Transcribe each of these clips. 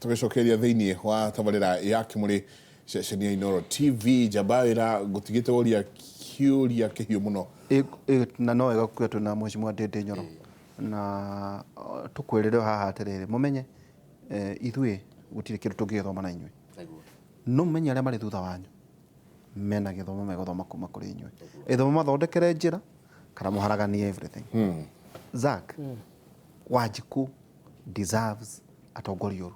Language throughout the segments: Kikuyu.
Tũgĩcokeria thĩinĩ wa tabarĩra ya Kĩmũrĩ ceceni ya Inooro TV. Njamba wĩra ngũtigĩte ũria kĩũria kĩhiũ mũno. Na no wega kuga twĩna Mheshimiwa Ndindi Nyoro na tũkwĩrĩre haha atĩrĩrĩ, mũmenye ithuĩ gũtirĩ kĩndũ tũngĩgĩthoma na inyuĩ, no mũmenye arĩa marĩ thutha wanyu mena gĩthomo megũthoma kuma kũrĩ inyuĩ, either mũmathondekere njĩra kana mũharaganie everything. Zack, Wanjikũ deserves atongoria oru.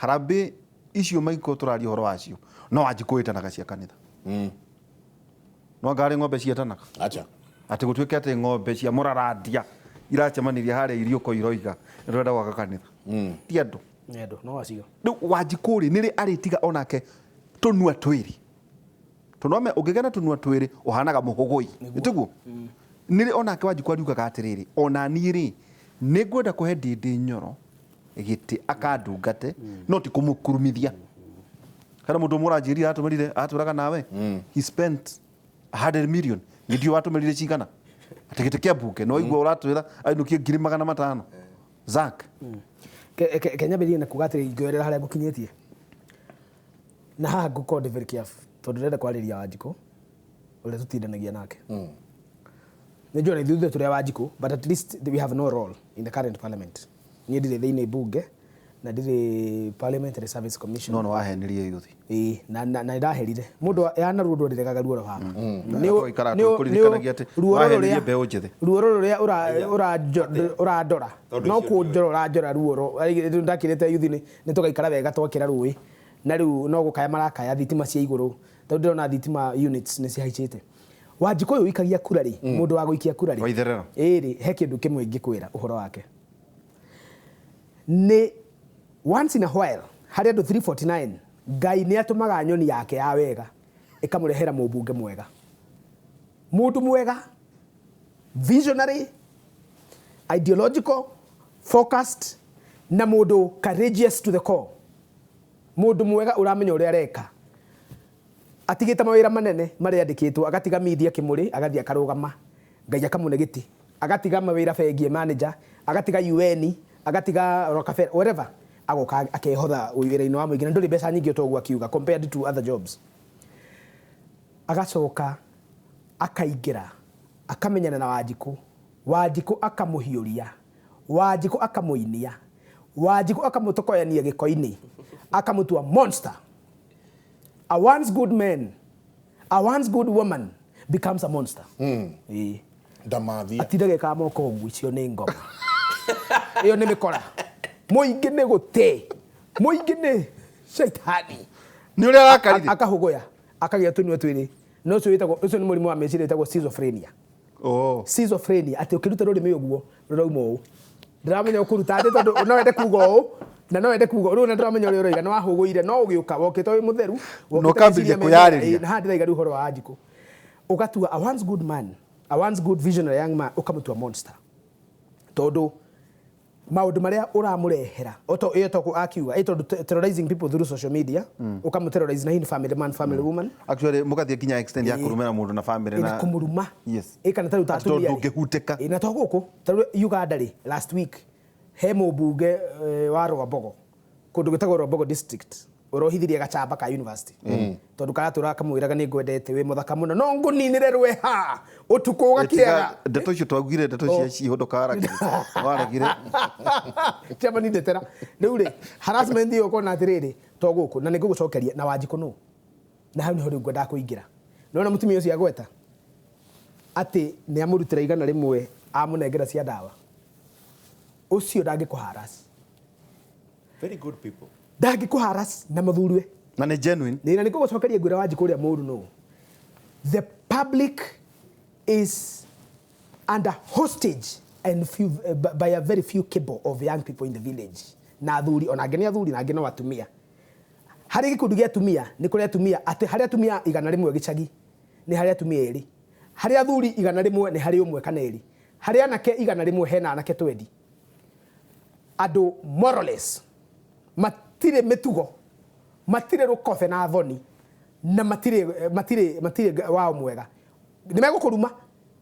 Harambĩ icio maingĩkorwo tũraria ũhoro wacio, no Wanjikũ wĩtanaga cia kanitha. No anga harĩ ng'ombe cietanaga? Acha. Atĩ gũtuĩke atĩ ng'ombe cia mũrarandia iracemanirie harĩa iriũko iroiga nĩ tũrenda gwaka kanitha. Ti andũ. Nĩ andũ, no acio. Rĩu Wanjikũ rĩ, nĩrĩ arĩtiga onake tũnua twĩrĩ? Tondũ wame ũngĩgĩa na tũnua twĩrĩ ũhanaga mũhũgũi. Nĩtiguo? Nĩrĩ onake Wanjikũ ariugaga atĩrĩrĩ, ona niĩ rĩ, nĩ ngwenda kũhe Ndindi Nyoro gĩtĩ akandungate, no ti kũmũkurumithia. Hena mũndũ ũmwe ũranjĩrire atũmĩrire, atũraga nawe, he spent 100 million, niĩ ndiũĩ watũmĩrire cigana, atĩ gĩtĩ kĩa mbunge, no waigua ũratwĩra ainũkie 500,000. Zack. Ke nyambĩrĩrie na kuga atĩrĩ, ingĩoerera harĩa ngũkinyĩtie. Na haha ngũkorwo ndĩ very careful, tondũ ndĩrenda kwarĩria Wanjikũ, ũrĩa tũtindanagia nake. Nĩ njũĩ ona ithuĩ tũrĩ a Wanjikũ, but at least we have no role in the current parliament. Niĩ ndirĩ thĩinĩ mbunge, na ndirĩ Parliamentary Service Commission. No nĩ wahenirie yuthi. Ĩĩ, na nĩ ndaherire. Mũndũ yana ruo ndũrĩregaga ruoro baba. Tũgaikara tũkũririkanagia atĩ wahenirie mbeũ njĩthĩ. Ruoro rũrĩa ũrandora, no kũnjora ũranjora ruoro. Rĩu ndakĩrĩte yuthi nĩ tũgaikara wega twakĩra rũĩ. Na rĩu no gũkaya marakaya thitima cia igũrũ. Tondũ ndĩrona thitima units nĩ cihaicĩte. Wanjikũ ũyũ ũikagia kura rĩ, mũndũ wa gũikia kura rĩ. Waitherero. Ĩĩ rĩ, he kĩndũ kĩmwe ingĩkwĩra ũhoro wake. Nĩ once in a while harĩ andũ 349 Ngai nĩ atũmaga nyoni yake ya wega ĩkamũrehera mũmbunge mwega. Mũndũ mwega, visionary, ideological, focused na mũndũ courageous to the core. Mũndũ mwega ũramenya ũrĩa areka. Atigĩte mawĩra manene marĩa andĩkĩtwo, agatiga media Kĩmũrĩ, agathiĩ akarũgama, Ngai akamũne gĩtĩ. Agatiga mawĩra bengi e manager, agatiga UN, agatiga Rockefeller, wherever, agoka akehotha wĩra-inĩ wa mũingĩ na ndũrĩ mbeca nyingĩ o ta ũguo akiuga compared to other jobs. Agacoka akaingĩra, akamenyana na Wanjikũ, Wanjikũ akamũhiũria, Wanjikũ akamũinia, Wanjikũ akamũtokoyania gĩko-inĩ, akamũtua monster. A once good man, a once good woman becomes a monster. Ĩĩ. Ndamathia. Atindaga ekaga moko ũguo, icio nĩ ngoma. Ĩyo nĩ mĩkora. Mũingĩ nĩ gũte. Mũingĩ nĩ shaitani. Nĩ ũrĩa arakarire. Akahũgũya, akagĩa tũnua twĩrĩ. Na ũcio wĩtagwo, ũcio nĩ mũrimũ wa meciria wĩtagwo schizophrenia. Oh. Schizophrenia, atĩ ũkĩruta rũrĩmĩ ũguo rũrauma ũũ. Ndĩramenya ũkũruta atĩ tondũ no wende kuga ũũ na no wende kuga ũũ. Rĩu na ndĩramenya ũrĩa ũroiga, nĩ wahũgũire no ũgĩũka wokĩte wĩ mũtheru, Na wokĩte ũkambĩrĩria meciria me kwĩyarĩria. mega. Ĩĩ, na haha ndĩraiga rĩu ũhoro wa Wanjikũ. Ũgatua a once good man, a once good visionary young man, ũkamũtua monster. Tondũ maũndũ marĩa ũramũrehera oto ĩyo to akiuga ĩ tondũ terrorizing people through social media, ũkamũ terrorize na hihi nĩ family man, family woman. Actually mũgathiĩ nginya extent ya kũrumĩra mũndũ na family na kũmũruma. Yes. Ĩ kana ta rĩu ta Atĩ tondũ atumia rĩ. ndũngĩhutĩka. Ĩ, na to gũkũ ta rĩu Uganda rĩ, last week he mũmbunge wa Rwambogo, kũndũ gwĩtagwo Rwambogo district, ũrohithirie gacamba ka university tondũ karatũra kamwĩraga nĩ ngwendete wĩ mũthaka mũno no ngũninĩre rweha ũtukũ ũgakĩaga. Ndeto icio twaugire, ndeto cia ciihũndũka waregire waregire. Chairman ndetera rĩu rĩ harassment ĩyo ũkona atĩrĩrĩ to gũkũ na nĩ ngũgũcokeria na Wanjikũ nũ na hau nĩho rĩu ngwendaga kũingĩra. Nĩwona mũtumia ũcio agweta atĩ nĩ amũrutĩra 100 amũnengera cia ndawa, ũcio ndangĩkũ harass. Very good people. Ndangĩkũ harass na mũthuriwe. Na nĩ genuine. Nĩ na nĩngũgũcokeria ngwĩra Wanjikũ ũrĩa mũru nũ. The public is under hostage and few, by a very few cable of young people in the village. Na athuri, ona angĩ nĩ athuri na angĩ no atumia. Harĩ gĩkundi gĩa atumia, nĩ kũrĩ atumia, atĩ harĩ atumia 100 gĩcagi, nĩ harĩ atumia erĩ. Harĩ athuri 100 nĩ harĩ ũmwe kana erĩ. Harĩ anake 100 hena anake twendi. Andũ moraless, matirĩ mĩtugo, matirĩ rũkobe na thoni, na matirĩ, matirĩ, matirĩ wao mwega. Nĩ megũkũruma,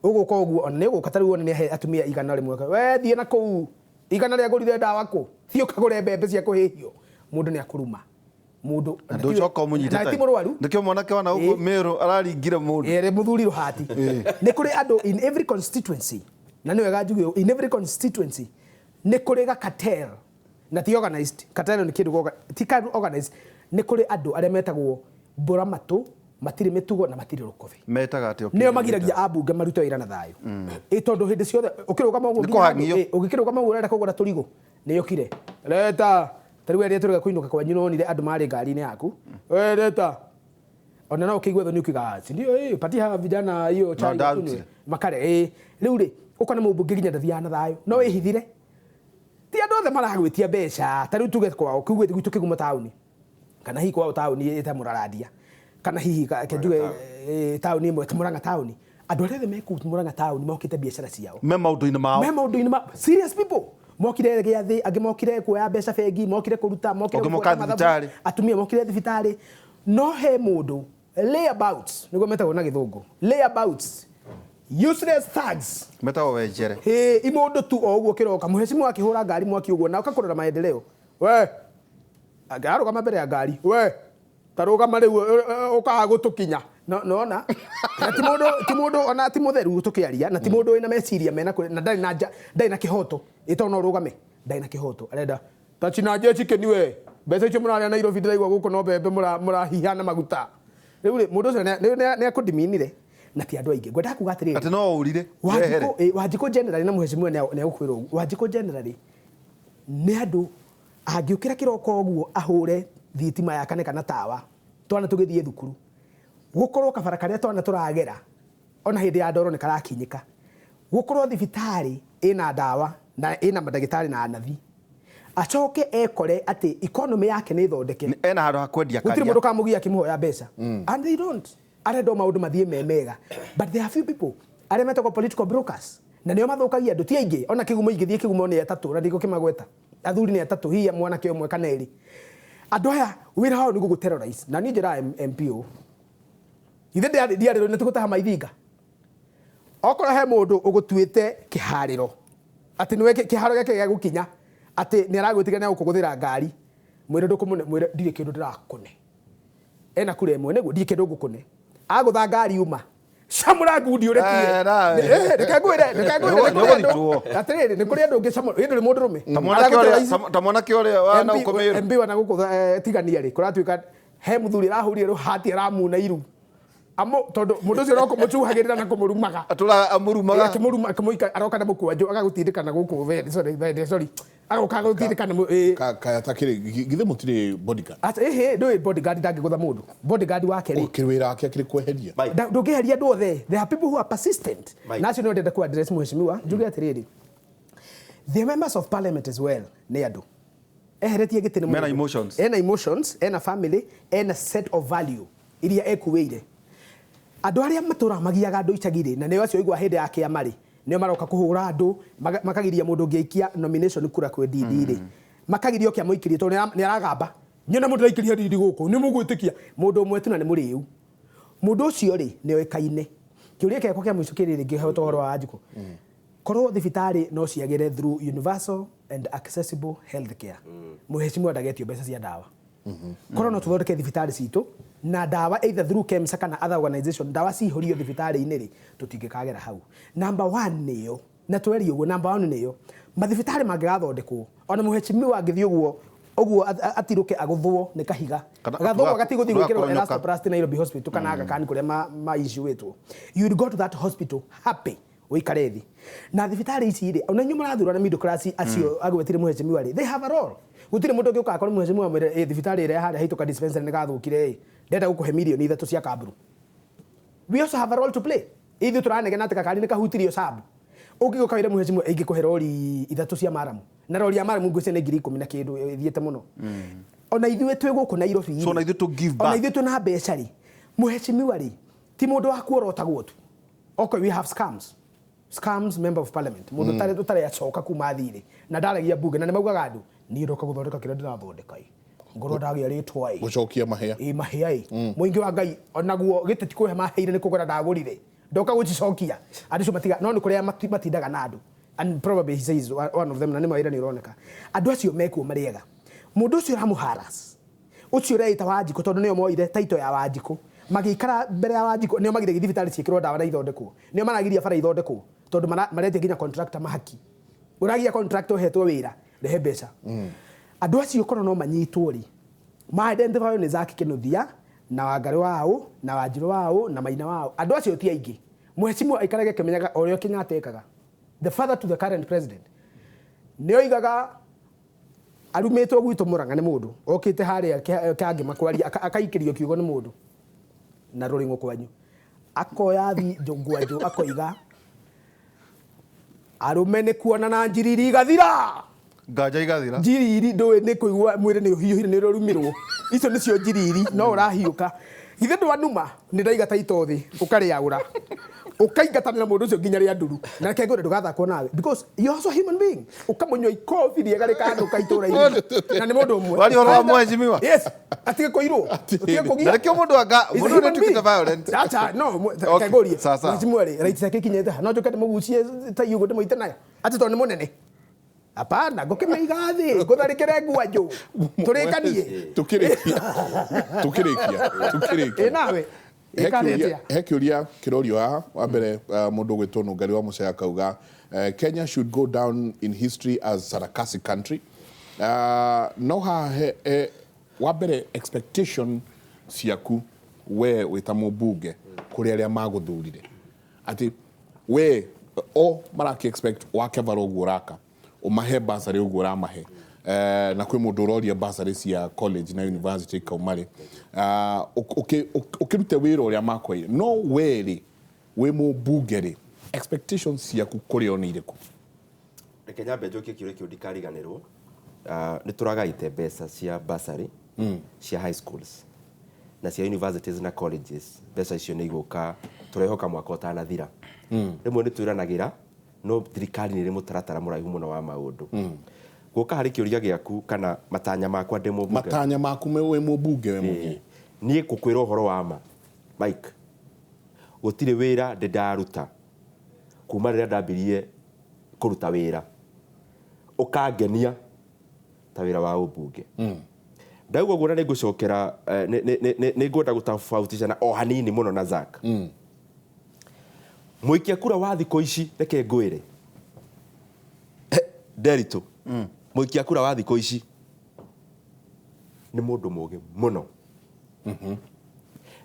ũgũka ũguo, ona nĩ ũgũka ta rĩu wone nĩ ahe atumia 100. We thiĩ na kũu, igana rĩa ngũrire ndawa kũ? Thiĩ ũkagũre mbembe cia kũhĩhio. Mũndũ nĩ akũruma. Mũndũ Na ndũcoka ũmũnyite na ti mũrwaru. Nĩkĩo mwanake wa na gũkũ Meru araringire mũndũ. Ĩrĩ mũthuri rũhati. Nĩ kũrĩ andũ in every constituency, na nĩ wega njuge ũũ, in every constituency nĩ kũrĩ ga cartel, na ti organized. Cartel nĩ kĩndũ ti organized. Nĩ kũrĩ andũ arĩa metagwo mbũra matũ, matirĩ mĩtugo na matirĩ rũkobe. Metaga atĩa? Nĩo magiragia ambunge marute wĩra na thayũ. Ĩ tondũ hĩndĩ ciothe ũkĩrũgama ũguo Nĩ kũhang'io. Ũgĩkĩrũgama ũguo ũrenda kũgũra tũrigũ, nĩ yũkire. Leta. Ta rĩu rĩrĩa tũrĩga kũinũka kwanyu nonire andũ marĩ ngari-inĩ yaku. We leta. Ona no ũkĩigua thoni ũkiuga, si ndio eh, patia hawa vijana hiyo chai wakunywe. Makare eh. Rĩu rĩ, ũkona mũmbunge nginya ndathiaga na thayũ. No wĩhithire. Ti andũ othe maragwĩtia mbeca. Ta rĩu tuge kwao, kiuge gwitũ Kĩgumo taũni. Kana hihi kwao taũni ĩta Mũrarandia. Kana hihi njuge taũni ĩmwe ta Mũrang'a taũni. Andũ arĩa othe me kũu Mũrang'a taũni mokĩte biacara ciao. Me maũndũ-inĩ mao. Me maũndũ-inĩ mao. Serious people. Mokire gĩathĩ, angĩ mokire kuoya mbeca bengi, mokire kũruta, mokire Angĩ moka kũbuata mathabu. thibitarĩ. Atumia mokire thibitarĩ. No he mũndũ, layabouts, nĩguo metagwo na gĩthũngũ. Layabouts. Useless thugs. Metagwo wenjere. Hĩ, imũndũ tu o ũguo kĩroka. Mũhecimu akĩhũra ngari mwaki ũguo na ũkakũrora maendeleo. We, arũgama mbere ya ngari. We, ta rũgama rĩu ũkaga gũtũkinya. No, nona. Na ti mũndũ, ti mũndũ ona ti mũtheru tũkĩaria, na ti mũndũ wĩna meciria mena kũrĩ, na ndarĩ na nja, ndarĩ na kĩhoto. Ĩ tondũ no ũrũgame, ndarĩ na kĩhoto. Arenda, ta cina jeshi kĩni we. Mbeca icio mũrarĩa Nairobi ndĩraigua gũkũ no mbembe mũrahiha na maguta. Rĩu rĩ, mũndũ ũcio nĩ akũdiminire, na ti andũ aingĩ. Ngwendaga kuga atĩrĩrĩ. Atĩ no ũrire, wehere. Wanjikũ generally na mũhecimiwa nĩ egũkwĩra ũguo. Wanjikũ generally nĩ andũ angĩũkĩra kĩroko ũguo ahũre thitima yakane kana tawa, twana tũgĩthiĩ thukuru. Gũkorwo kabara karĩa twana tũragera, ona hĩndĩ ya ndoro nĩ karakinyĩka. Gũkorwo thibitarĩ ĩna ndawa na ĩna mandagĩtarĩ na anathi. Acoke ekore atĩ economy yake nĩ thondeke. Nĩ ena handũ ha kwendia Gũtirĩ karia. mũndũ kamũgia akĩmũhoya mbeca. And they don't. Arenda o maũndũ mathiĩ me mega. But there are few people arĩa metagwo political brokers. Na nĩo mathũkagia andũ, ti aingĩ. Ona Kĩgumo ingĩthiĩ Kĩgumo nĩ atatũ, na ndigũkĩmagweta. Athuri nĩ atatũ, hihi mwanake ũmwe kana erĩ. Andũ aya wĩra wao nĩ gũgũ terrorize. Na niĩ njĩraga MP ũũ. Ithe ndiarĩ nĩ tũgũtaha maithinga. Okorwo he mũndũ ũgũtuĩte kĩharĩro, atĩ nĩwe kĩharo gĩake gĩa gũkinya, atĩ nĩ aragwĩtĩkĩra nĩ agũkũgũthĩra ngari, mwĩre ndũkũmũne, mwĩre ndirĩ kĩndũ ndĩrakũne. Ena kura ĩmwe nĩguo, ndirĩ kĩndũ ngũkũne. Agũtha ngari uma. Camũra ngundi ũrekie. Nawe. Reke ngwĩre, reke ngwĩre, nĩ kũrĩ andũ. Nĩũgũthitwo. Atĩrĩrĩ, nĩ kũrĩ andũ ũngĩcamũra. Ĩ ndũrĩ mũndũ rũme. Ta mwanake ũrĩa, ta mwanake ũrĩa wa na gũkũ Meru. MP wa na gũkũ, tigania rĩ, kũratuĩka he mũthuri arahũrire rũhati aramuna iru. Amu, tondũ mũndũ ũcio no kũmũcuhagĩrĩra na kũmũrumaga. Atũraga amũrumaga. Akĩmũruma, akĩmũika, aroka na mũkwanjũ, agagũtindĩka na gũkũ thĩ, sorry, thĩ, sorry. Agoka agagũtindĩka na Kaya ta kĩrĩ, githĩ mũtirĩ bodyguard? Acha, ndũĩ bodyguard ndangĩgũtha mũndũ. Bodyguard wake rĩ. Ũkĩrĩ wĩra wake akĩrĩ kweheria. Mike. Ndũngĩeheria andũ othe. There are people who are persistent. Mike. Na acio nĩo ndĩrenda ku address mheshimiwa. Njuge atĩrĩrĩ. The members of parliament as well nĩ andũ. Eheretie gĩtĩ nĩ Mena mũndũ. emotions. Ena emotions, ena family, ena set of value iria ekuĩire. Andũ arĩa matũraga magiaga andũ icagi-rĩ, na nĩo acio ũigua hĩndĩ ya kĩama-rĩ, nĩo maroka kũhũra andũ, makagiria mũndũ ũngĩ aikia nomination kura kwĩ DD rĩ. Makagiria oke amũikĩrie tondũ nĩ aragamba. Nyone mũndũ araikĩria DD gũkũ, nĩ mũgwĩtĩkia. Mũndũ ũmwe tu na nĩ mũrĩu. Mũndũ ũcio rĩ, nĩ oĩkaine. Kĩũria gĩakwa kĩa mũico kĩrĩ rĩngĩ ũhoro wa Wanjikũ. Korwo thibitarĩ no ciagĩre through universal and accessible health care. Mũhecimiwa ndagetio mbeca cia ndawa. Korwo no tũthondeke thibitarĩ citũ na ndawa either through KEMSA kana other organization, ndawa cihũrio thibitarĩ-inĩ rĩ, tũtingĩkagera hau. Number 1 nĩyo, na twerie ũguo, number 1 nĩyo, mathibitarĩ mangĩgathondekwo, ona mũhecimiwa angĩthiĩ ũguo, ũguo atirũke agũthwo nĩ kahiga. Kana Agathwo agatigwo gũthiĩ atuga gwĩkĩrwo kũronyoka. Elastoplast Nairobi Hospital kana Aga Khan kũrĩa ma issue-ĩtwo. You will go to that hospital happy. Ũikare thĩ. Na thibitarĩ ici rĩ, ona inyuĩ mũrathurana middle class acio agwetire mũhecimiwa rĩ, they have a role. Gũtirĩ mũndũ ũngĩũka akorwo mũhecimiwa amwĩre, thibitarĩ ĩrĩa harĩa haitũka dispensary nĩ gathũkire ĩ, ndĩrenda gũkũhe mirioni ithatũ cia kamburu. We also have a role to play. Ithuĩ tũranegena atĩ gakari nĩ kahutirio sub. Ũngĩgĩũka wĩre mũhecimiwa, ingĩkũhe rori ithatũ cia maramu. Na rori ya maramu ngwĩciria nĩ ngiri ikũmi na kĩndũ ĩthiĩte mũno. Ona ithuĩ twĩ gũkũ Nairobi rĩ, So ona ithuĩ tũ give ona back. ithuĩ twĩna mbeca rĩ, mũhecimiwa rĩ, ti mũndũ wa kuorotagwo tu. Okay, we have scams. Scams member of parliament. Mũndũ ũtarĩ acoka kuma thirĩ. Na ndaragia bunge, na nĩ maugaga andũ, niĩ ndoka gũthondeka kĩrĩa ndĩrathondeka ĩ. Ngorwo ndagĩa rĩtwa ĩ. Gũcokia mahĩa. Ĩ, mahĩa ĩ. Mũingĩ wa Ngai, onaguo gĩtĩ ti kũhe maheire nĩ kũgũra ndagũrire. Ndoka gũcicokia. Andũ acio matiga, no nĩ kũrĩa matindaga na andũ. And probably he says one of them na nĩ mawĩra nĩ ũroneka. Andũ acio mekuo marĩ ega. Mũndũ ũcio ũramũharas ũcio ũreĩta Wanjikũ tondũ nĩo moire taito ya Wanjikũ magĩikara mbere ya Wanjikũ nĩo magiragia thibitarĩ ciĩkĩrwo ndawa na ithondekwo, nĩo maragiria bara ithondekwo tondũ maretia nginya contractor mahaki. Ũragia contractor ũhetwo wĩra rehe mbeca. Andũ acio korwo no manyitwo rĩ, ma identify nĩ Zack Kinuthia na Wangarĩ wao na Wanjirũ wao na Maina wao. Andũ acio ti aingĩ. Mheshimiwa aikarage akĩmenyaga o ũrĩa Kenyatta ekaga, the father to the current president, nĩ oigaga arumĩtwo gwitũ Mũrang'a nĩ mũndũ okĩte harĩa Kangema kwaria akaikĩrio kiugo nĩ mũndũ na rũrĩng'o kwanyu, akoya thi ngwanjũ akoiga arũme nĩ kuonana njiriri igathira. Nganja igathira. Njiriri ndũĩ nĩ kũigua mwĩrĩ nĩ ũhiũhire nĩ ũrumirwo, icio nĩcio njiriri no ũrahiũka githĩ ndwanuma nĩ ndaiga ta itothi ũkarĩaũra ũkaingatanĩra mũndũ ũcio nginya rĩa nduru na reke ngwĩre ndũgathakwo nawe because you are also a human being, ũkamũnyua ikobi rĩega rĩkanũka itũra-inĩ na nĩ mũndũ ũmwe. Waria ũhoro wa mheshimiwa. Yes, atige kũirwo, atige kũgia. Na nĩkĩo mũndũ anga He's a mũndũ nĩ human tuĩkĩte being. violent. Acha, no, Okay, kengũrie. sawa, sawa. Mheshimiwa rĩ, right ciake ikinyĩte ha? No njũke ndĩmũgucie ta iũguo ndĩmũite nayo atĩ tondũ nĩ mũnene? Hapana, ngũkĩmĩiga thĩ ngũtharĩkĩre ngwanjũ tũrĩkanie. Tukirikia tukirikia tukirikia. Ĩ nawe He ĩkarĩ kĩũria atĩa? He kĩũria kĩrorio haha. Wa mbere, mũndũ ũgwĩtwo Nũngari wa Mũcaya akauga, "Kenya should go down in history as Sarakasi country." No haha wa mbere, expectation ciaku we wĩ ta mũmbunge kũrĩ arĩa magũthurire, atĩ we o maraki expect wake bara ũguo ũraka, ũmahe basarĩ ũguo ũramahe, na kwĩ mũndũ ũroria basarĩ cia college na university ikauma rĩ, ũkĩrute wĩra ũrĩa makwaire. No we rĩ, wĩ mũmbunge rĩ, expectations ciaku kũrĩ o nĩ irĩkũ? Reke nyambe njokie kĩũria kĩu ndikariganĩrwo. Nĩ tũragaĩte mbeca cia bursary cia high schools na cia universities na colleges. Mbeca icio nĩ igũka, tũrehoka mwaka ũtanathira. Rĩmwe nĩ twĩranagĩra, no thirikari nĩ ĩrĩ mũtaratara mũraihu mũno wa maũndũ. Gũka harĩ kĩũria gĩaku kana matanya makwa ndĩ mũmbunge. Matanya maku wĩ mũmbunge we mũnene. Niĩ ngũkwĩra ũhoro wa ma, Mike, gũtirĩ wĩra ndĩ ndaruta kuma rĩrĩa ndambirie kũruta wĩra ũkangenia ta wĩra wa ũmbunge. Ndauga ũguo na nĩ ngũcokera, nĩ ngwenda gũtofautisha o hanini mũno na Zack. Mũikia kura wa thikũ ici, reke ngwĩre Nderitu, mũikia kura wa thikũ ici nĩ mũndũ mũgĩ mũno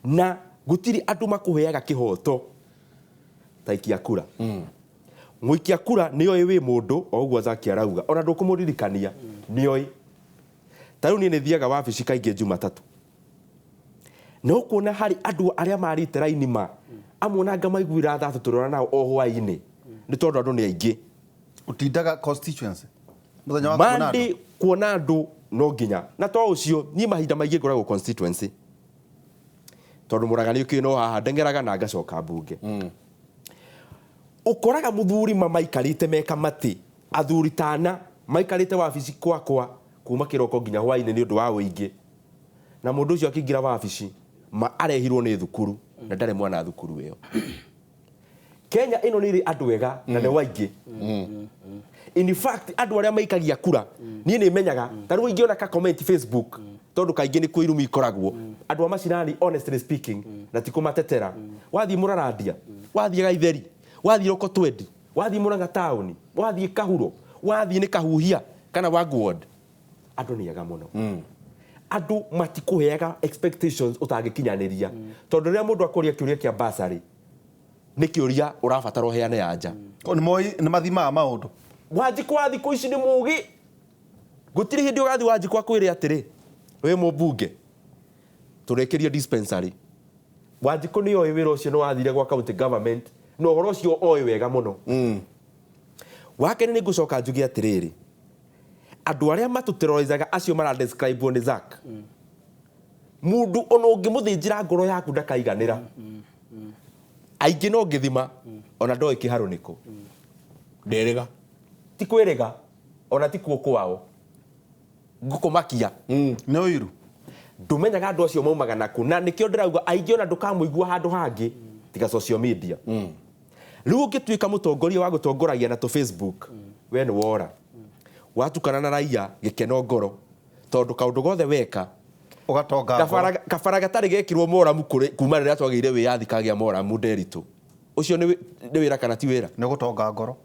na gũtirĩ andũ makũheaga kĩhoto ta ikia kura. Mũikia kura nĩoĩ wĩ mũndũ o ũguo Zack arauga, ona ndũkũmũririkania nĩoĩ. Ta rĩu niĩ nĩ thiaga wabici kaingĩ Jumatatũ, na ũkuona harĩ andũ arĩa marĩte raini ma amwe ona ngamaiguĩra tha tũtũrora nao o hwaĩ-inĩ nĩ tondũ andũ nĩ aingĩ. Ũtindaga constituency mũthenya wa kuona Monday andũ. Kuona andũ no nginya, na to ũcio niĩ mahinda maingĩ ngoragwo constituency tondũ Mũrang'a nĩ ũkĩũĩ no haha ndeng'eraga na ngacoka mbunge. Ũkoraga mũthuri ma maikarĩte me kamĩtĩ, athuri tana maikarĩte wabici kwakwa kuma kĩroko nginya hwaĩ-inĩ nĩ ũndũ wa ũingĩ, na mũndũ ũcio akĩingĩra wabici ma arehirwo nĩ thukuru na ndarĩ mwana thukuru ĩyo. Kenya ĩno nĩ ĩrĩ andũ ega na nĩ waingĩ. In fact, andũ arĩa maikagia kura niĩ nĩ menyaga. Ta rĩu ingĩona ka comment Facebook, tondũ kaingĩ nĩ kuo irumi ikoragwo, andũ a macinani, honestly speaking, na ti kũmatetera, wathiĩ Mũrarandia, wathiĩ Gaitheri, wathiĩ Rokotwendi, wathiĩ Mũrang'a taũni, wathiĩ Kahuro, wathiĩ nĩ Kahuhia kana Wangũ ward, andũ nĩ ega mũno. Andũ matikũheaga expectations ũtangĩkinyanĩria, tondũ rĩrĩa mũndũ akũria kĩũria kĩa basarĩ nĩ kĩũria ũrabatara ũheane anja. Ko nĩ moĩ nĩ mathimaga maũndũ. Wanjikũ wa thikũ ici nĩ mũgĩ. Gũtirĩ hĩndĩ ũgathiĩ Wanjikũ akwĩre atĩrĩ, wĩ mũmbunge tũrĩkĩrie dispensary. Wanjikũ nĩ oĩ wĩra ũcio nĩ wathire gwa county government na ũhoro ũcio oĩ wega mũno. Wa kerĩ, nĩ ngũcoka njuge atĩrĩrĩ, andũ arĩa matũterrorizaga acio maradescribe nĩ Zack, mũndũ ona ũngĩmũthĩnjĩra ngoro yaku ndakaiganĩra. Aingĩ no ngĩthima ona ndoĩ kĩharũ nĩkũ. Nderĩga. Ti kwĩrĩga ona ti kuo kwao ngũkũmakia. Nĩ ũiru. Ndũmenyaga andũ acio maumaga naku, na nĩkĩo ndĩrauga aingĩ ona ndũkamũigua handũ hangĩ tiga social media. Rĩu ũngĩtuĩka mũtongoria wa gũtongoragia na tũ Facebook, we nĩ wora watukana na raia gĩkeno ngoro, tondũ kaũndũ gothe weka Ũgatonga ngoro. Kabara gatarĩ gekirwo moramu kũrĩ kuma rĩrĩa twagĩire wĩyathi kagĩa moramu Nderitu. Ũcio nĩ wĩra kana ti wĩra? Nĩ gũtonga ngoro.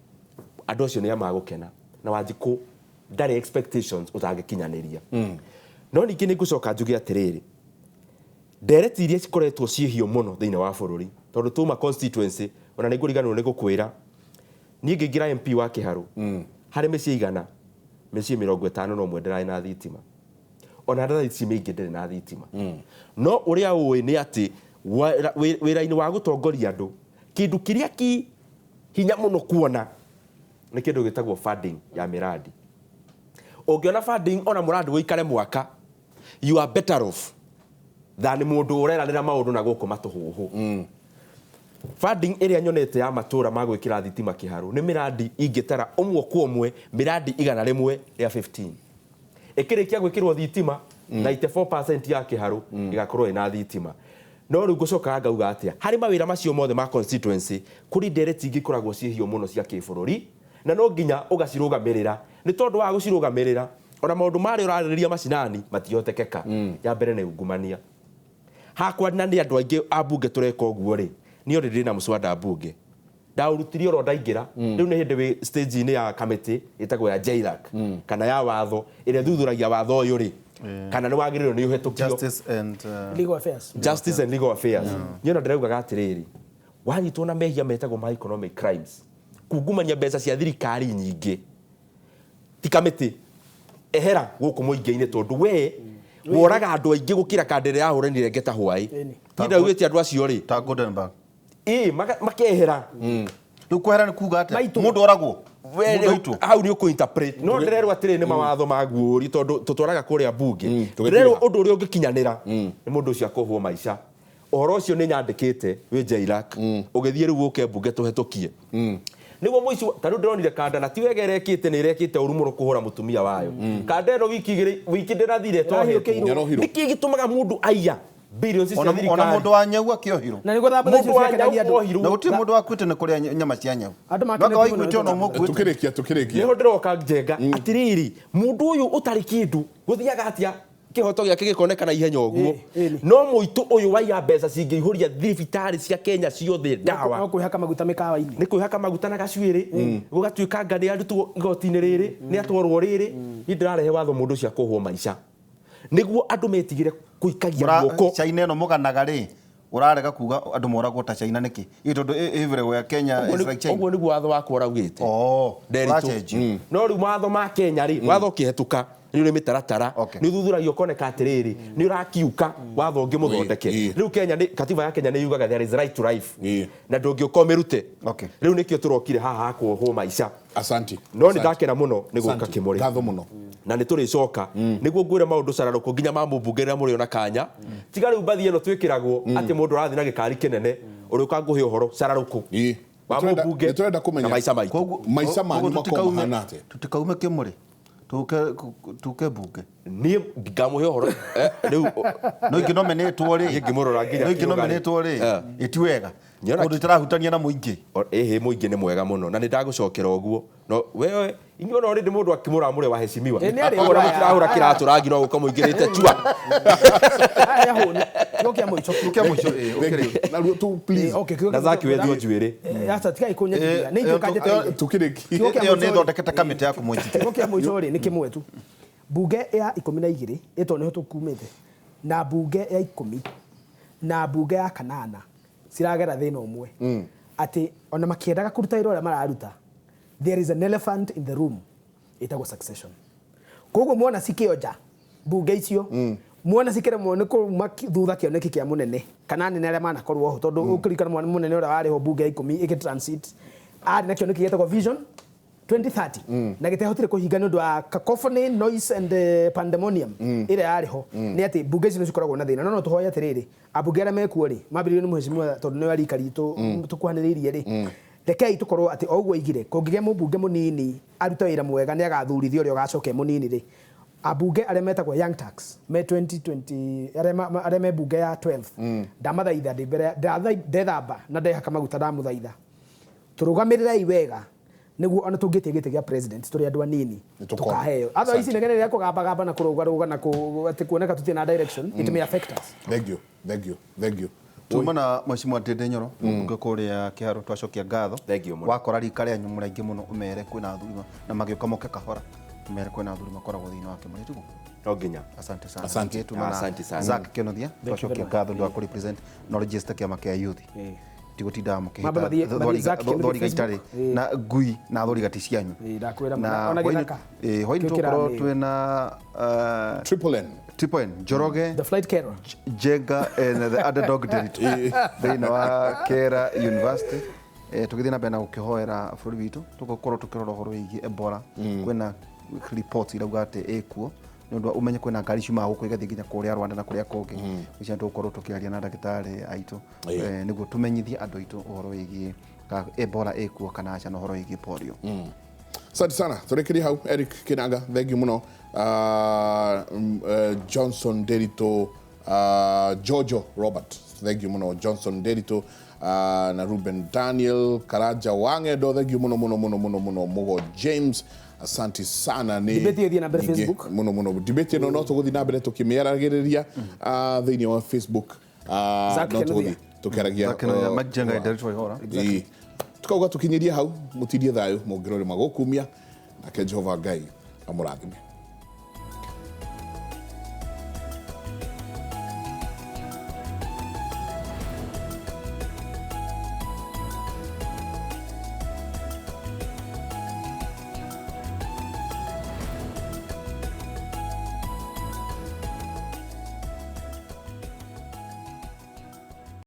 Andũ acio nĩ amagũkena na Wanjikũ ndarĩ expectations ũtangĩkinyanĩria. No ningĩ nĩ ngũcoka njuge atĩrĩrĩ, ndereti iria cikoretwo ciĩ hiũ mũno thĩinĩ wa bũrũri, tondũ tuma constituency, ona nĩ ngũriganĩrwo nĩ gũkwĩra, niĩ ngĩingĩra MP wa Kĩharũ, harĩ mĩciĩ 100, mĩciĩ 51 ndĩrarĩ na thitima. Ona thaa ici mĩingĩ ndĩrĩ na thitima. No ũrĩa ũĩ nĩ atĩ wĩra-inĩ wa gũtongoria andũ, kĩndũ kĩrĩa kĩ hinya mũno kuona nĩ kĩndũ gĩtagwo funding ya mĩrandi. Ũngĩona funding ona mũrandi ũikare mwaka, you are better off than mũndũ ũreranĩra maũndũ na gũkũ matũhũhũ. Funding ĩrĩa nyonete ya matũra ma gwĩkĩra thitima Kĩharũ nĩ mĩrandi ingĩtara ũmwe kwa ũmwe, mĩrandi 115. Ĩkĩrĩkia gwĩkĩrwo thitima, 94% ya Kĩharũ ĩgakorwo ĩna thitima. No rĩu ngũcokaga ngauga atĩa, harĩ mawĩra macio mothe ma constituency, kũrĩ ndereti ingĩ ikoragwo ciĩ hiũ mũno cia kĩbũrũri, na no nginya ũgacirũgamĩrĩra. Nĩ tondũ wa gũcirũgamĩrĩra, ona maũndũ marĩa ũrarĩrĩria macinani matihotekeka. Ya mbere nĩ ungumania. Hakwa na nĩ andũ aingĩ a mbunge tũreka ũguo rĩ, niĩ already ndĩna mũswada mbunge. Ndaũrutirie oro ndaingĩra. Rĩu nĩ hĩndĩ wĩ stage-inĩ ya kamĩtĩ ĩtagwo ya JLAC, kana ya watho ĩrĩa ĩthuthuragia watho ũyũ rĩ, kana nĩ wagĩrĩirwo nĩ ũhetũkio. Justice and Legal Affairs. Justice and Legal Affairs. Niĩ ona ndĩraugaga atĩrĩrĩ, wanyitwo na mehia metagwo ma economic crimes, kungumania mbeca cia thirikari nyingĩ, ti kamĩtĩ, ehera gũkũ mũingĩ-inĩ tondũ we woraga andũ aingĩ gũkĩra kanda ĩrĩa yahũranire ngeta hwaĩ. Niĩ ndaugĩte andũ acio rĩ, ta Goldenberg. Ĩĩ, makehera. Rĩu kwehera nĩ kuga atĩa? Maitũ. Mũndũ oragwo. We Mũndũ rĩu aitwo. hau nĩ ũkũ-interpret. No ndĩrerwo atĩrĩ nĩ mawatho ma guũri tondũ tũtwaraga kũrĩa mbunge. Tũgĩthiĩ Ndĩrerwo ha. ũndũ ũrĩa ũngĩkinyanĩra nĩ mũndũ ũcio akohwo maica. Ũhoro ũcio nĩ nyandĩkĩte wĩ JLAC. Ũgĩthiĩ rĩu ũke mbunge tũhetũkie. Nĩguo mũici, ta rĩu ndĩronire kanda na ti wega ĩrekĩte, nĩ ĩrekĩte ũru mũno kũhũra mũtumia wayo. Kanda ĩno wiki igĩrĩ, wiki ndĩrathire ĩtohetwo. Ĩrahiũkĩirwo. Nĩkĩ gĩtũmaga mũndũ aiya billions cia Ona ona thirikari? mũndũ wa nyau akĩohirwo. Na nĩguo thamba icio Mũndũ wa ciakenagia nyau andũ. ohirwo. Na gũtirĩ mũndũ wakuĩte nĩ kũrĩa nyama cia nyau. Andũ Mwaka makenete mũno waiguĩte ona nĩ ũmwe ũkuĩte. Tukĩrĩkia, tukĩrĩkia. Nĩho ndĩroka njenga atĩrĩrĩ, mũndũ ũyũ ũtarĩ kĩndũ gũthiaga atĩa kĩhoto gĩake gĩkoneka na ihenya ũguo? Ĩĩ, ĩĩ. No mũitũ ũyũ waiya mbeca cingĩihũria thibitarĩ cia Kenya ciothe ndawa. No kwĩhaka maguta mĩkawa-inĩ. Nĩ kwĩhaka maguta na gacuĩrĩ, gũgatuĩka nga nĩ arutwo igoti-inĩ rĩrĩ, nĩ atwarwo rĩrĩ. Niĩ ndĩrarehe watho mũndũ ũcio akohwo maica nĩguo andũ metigĩre kũikagia guoko. China ĩno mũganaga rĩ, ũrarega kuga andũ moragwo ta China nĩkĩ? Ĩ tondũ everywhere Kenya is like China. Ũguo nĩguo watho wakwa ũraugĩte. Oh, Nderitu. ũracenjio. No rĩu mawatho ma Kenya rĩ, watho ũkĩhetũka nĩ ũrĩ mĩtaratara, nĩ ũthuthuragio ũkoneka atĩrĩrĩ, nĩ ũrakiuka watho ũngĩ mũthondeke. Rĩu Kenya nĩ katiba ya Kenya nĩ yugaga there is right to life. Na ndũngĩũka ũmĩrute. Rĩu nĩkĩo tũrokire haha hakuohwo maica. Asante. No nĩ ndakena mũno nĩ gũka Asante. Kĩmũrĩ. Ngatho mũno. Na nĩ tũrĩcoka nĩguo ngwĩre maũndũ cararũkũ nginya ma mũmbunge rĩrĩa mũrĩona kanya. Tiga rĩu mbathi ĩno twĩkĩragwo atĩ mũndũ ũrathiĩ na gĩkari kĩnene ũrĩũka ngũhe ũhoro cararũkũ wa mũmbunge Nĩ tũrenda kũmenya na maica maitũ. Koguo- Maica manyu koguo makorwo mahana atĩa? Tutikaume Kĩmũrĩ, tũke mbunge. Niĩ ngamũhe ũhoro, rĩu No ingĩ nominĩtwo rĩ. Niĩ ngĩmũrora nginya No ingĩ kĩũga rĩ. nominĩtwo rĩ, ĩ ti wega. Nyona Kũndũ itarahutania na mũingĩ. Ĩhĩ, mũingĩ nĩ mwega mũno na nĩ ndagũcokera ũguo. No wewe inyuĩ no rĩndĩ mũndũ akĩmũra mũrĩ waheshimiwa. Ĩ, nĩ arĩ Ũguo na aya. mũtirahũra kĩratũ rangi no gũka mũingĩrĩte chua. Aya hũni. Kiugo kĩa mũico. Kiugo kĩa mũico, ĩ, ũkĩrĩ. Na ruo tu, please. Okay, kiugo Na kĩa Zaki mũico. wethio njuĩrĩ. Aca, tigai kũnyendithia. Nĩ ithuĩ kanjĩtĩire. Tukĩrĩkie. Kiugo kĩa Ĩyo mũico nĩ rĩ. ĩthondekete kamĩtĩ ya kũmũnjitĩra. Kiugo kĩa mũico rĩ, nĩ kĩmwe tu. Mbunge ya 12, ĩtondũ nĩho tũkumĩte, na mbunge ya 10 na mbunge ya 8 ciragera thĩna ũmwe. Atĩ ona makĩendaga kũruta wĩra ũrĩa mararuta, there is an elephant in the room ĩtagwo succession. Koguo mwona cikĩonja mbunge icio, mwona cikĩremwo nĩ kuma thutha kĩoneki kĩa mũnene kana anene arĩa manakorwo ho, tondũ ũkĩririkana mwana mũnene ũrĩa warĩ ho mbunge ya 10 ĩgĩ transit arĩ na kĩoneki gĩtagwo vision 2030 na gĩtiahotire kũhinga nĩ ũndũ wa cacophony, noise and pandemonium ĩrĩa yarĩ ho. Nĩ atĩ mbunge icio nĩ cikoragwo na thĩna, no no tũhoye atĩrĩrĩ, ambunge arĩa mekuo rĩ, mambĩrĩirio nĩ mũhecimiwa tondũ nĩo arika ritũ tũkuhanĩrĩirie rĩ, rekei tũkorwo atĩ o ũguo oigire, kũngĩgĩa mũmbunge mũnini arute wĩra mwega nĩ agathurithio ũrĩa ũgacoka e mũnini rĩ, ambunge arĩa metagwo Young Turks me 2020 arĩa me mbunge ya 12, ndamathaitha ndĩ mbere, ndethamba na ndehaka maguta, ndamũthaitha. Tũrũgamĩrĩrai wega nĩguo ona tũngĩtia gĩtĩ gĩa president tũrĩ andũ anini Nĩ tũkona. tũkaheo. Otherwise inegene rĩa kũgambagamba na kũrũgarũga na atĩ kuoneka tũtirĩ na direction, it may affect us. Thank you, thank you, thank you. Tuma na mheshimiwa Ndindi Nyoro mbunge kuria Kiharu, twacokia ngatho. Thank you mũno. Wakora rika rĩanyu mũraingĩ mũno, ũmere kwĩna athuri na magĩũka moke kahora, ũmere kwĩna athuri makoragwo thĩinĩ wa kĩama tiguo? No nginya. Asante sana. Asante. Ningĩ tuma na Asante sana. Zack Kĩonothia, twacokia ngatho ndũ wa kũrepresent knowledge ta kĩama kĩa youth. Tigũtindaga Mambe mathiĩ- mũkĩhĩta mathiĩ Zack Kĩonothia thwariga itarĩ Facebook. na ngui na thwariga ti cianyu. Ĩĩ, ndakwĩra Na ona hwainĩ- gĩthaka. ĩĩ, hwainĩ Kĩu tũgũkorwo kĩramĩ- twĩna Triple N. Triple N Njoroge, The flight carrier. Jenga and the underdog Nderitu thĩinĩ wa Kera University. Tũgĩthiĩ na mbere na gũkĩhoera bũrũri witũ, tũgũkorwo tũkĩrora ũhoro wĩgiĩ Ebola. Kwĩna reports irauga atĩ ĩkuo, nĩ ũndũ wa ũmenye kwĩna ngari ciumaga gũkũ igathiĩ nginya kũrĩa Rwanda na kũrĩa kũngĩ. Icio tũgũkorwo tũkĩaria na ndagĩtarĩ aitũ nĩguo tũmenyithie andũ aitũ ũhoro wĩgiĩ ka Ebola ĩkuo kana aca, na ũhoro wĩgiĩ polio. Asante sana, tũrĩkĩrie hau. Eric Kinaga, thank you mũno. Johnson Nderito, Jojo Robert, thank you mũno. Johnson Nderito na Ruben Daniel Karaja Wang'endo, thank you mũno mũno mũno mũno mũno. Mugo James, asante sana. Nĩ Debate ĩyo ĩthiĩ na mbere nyingĩ Facebook. mũno mũno. Debate ĩno no tũgũthiĩ na mbere tũkĩmĩaragĩrĩria thĩinĩ wa Facebook. Zack No Kenothia. tũgũthiĩ tũkĩaragia Zack Kenothia, Mike Jenga, Nderitu Waihora. Ĩĩ. Tukauga tũkinyĩrie hau, mũtindie thayũ mũngĩrorĩma gũkumia, nake Jehova Ngai amũrathime.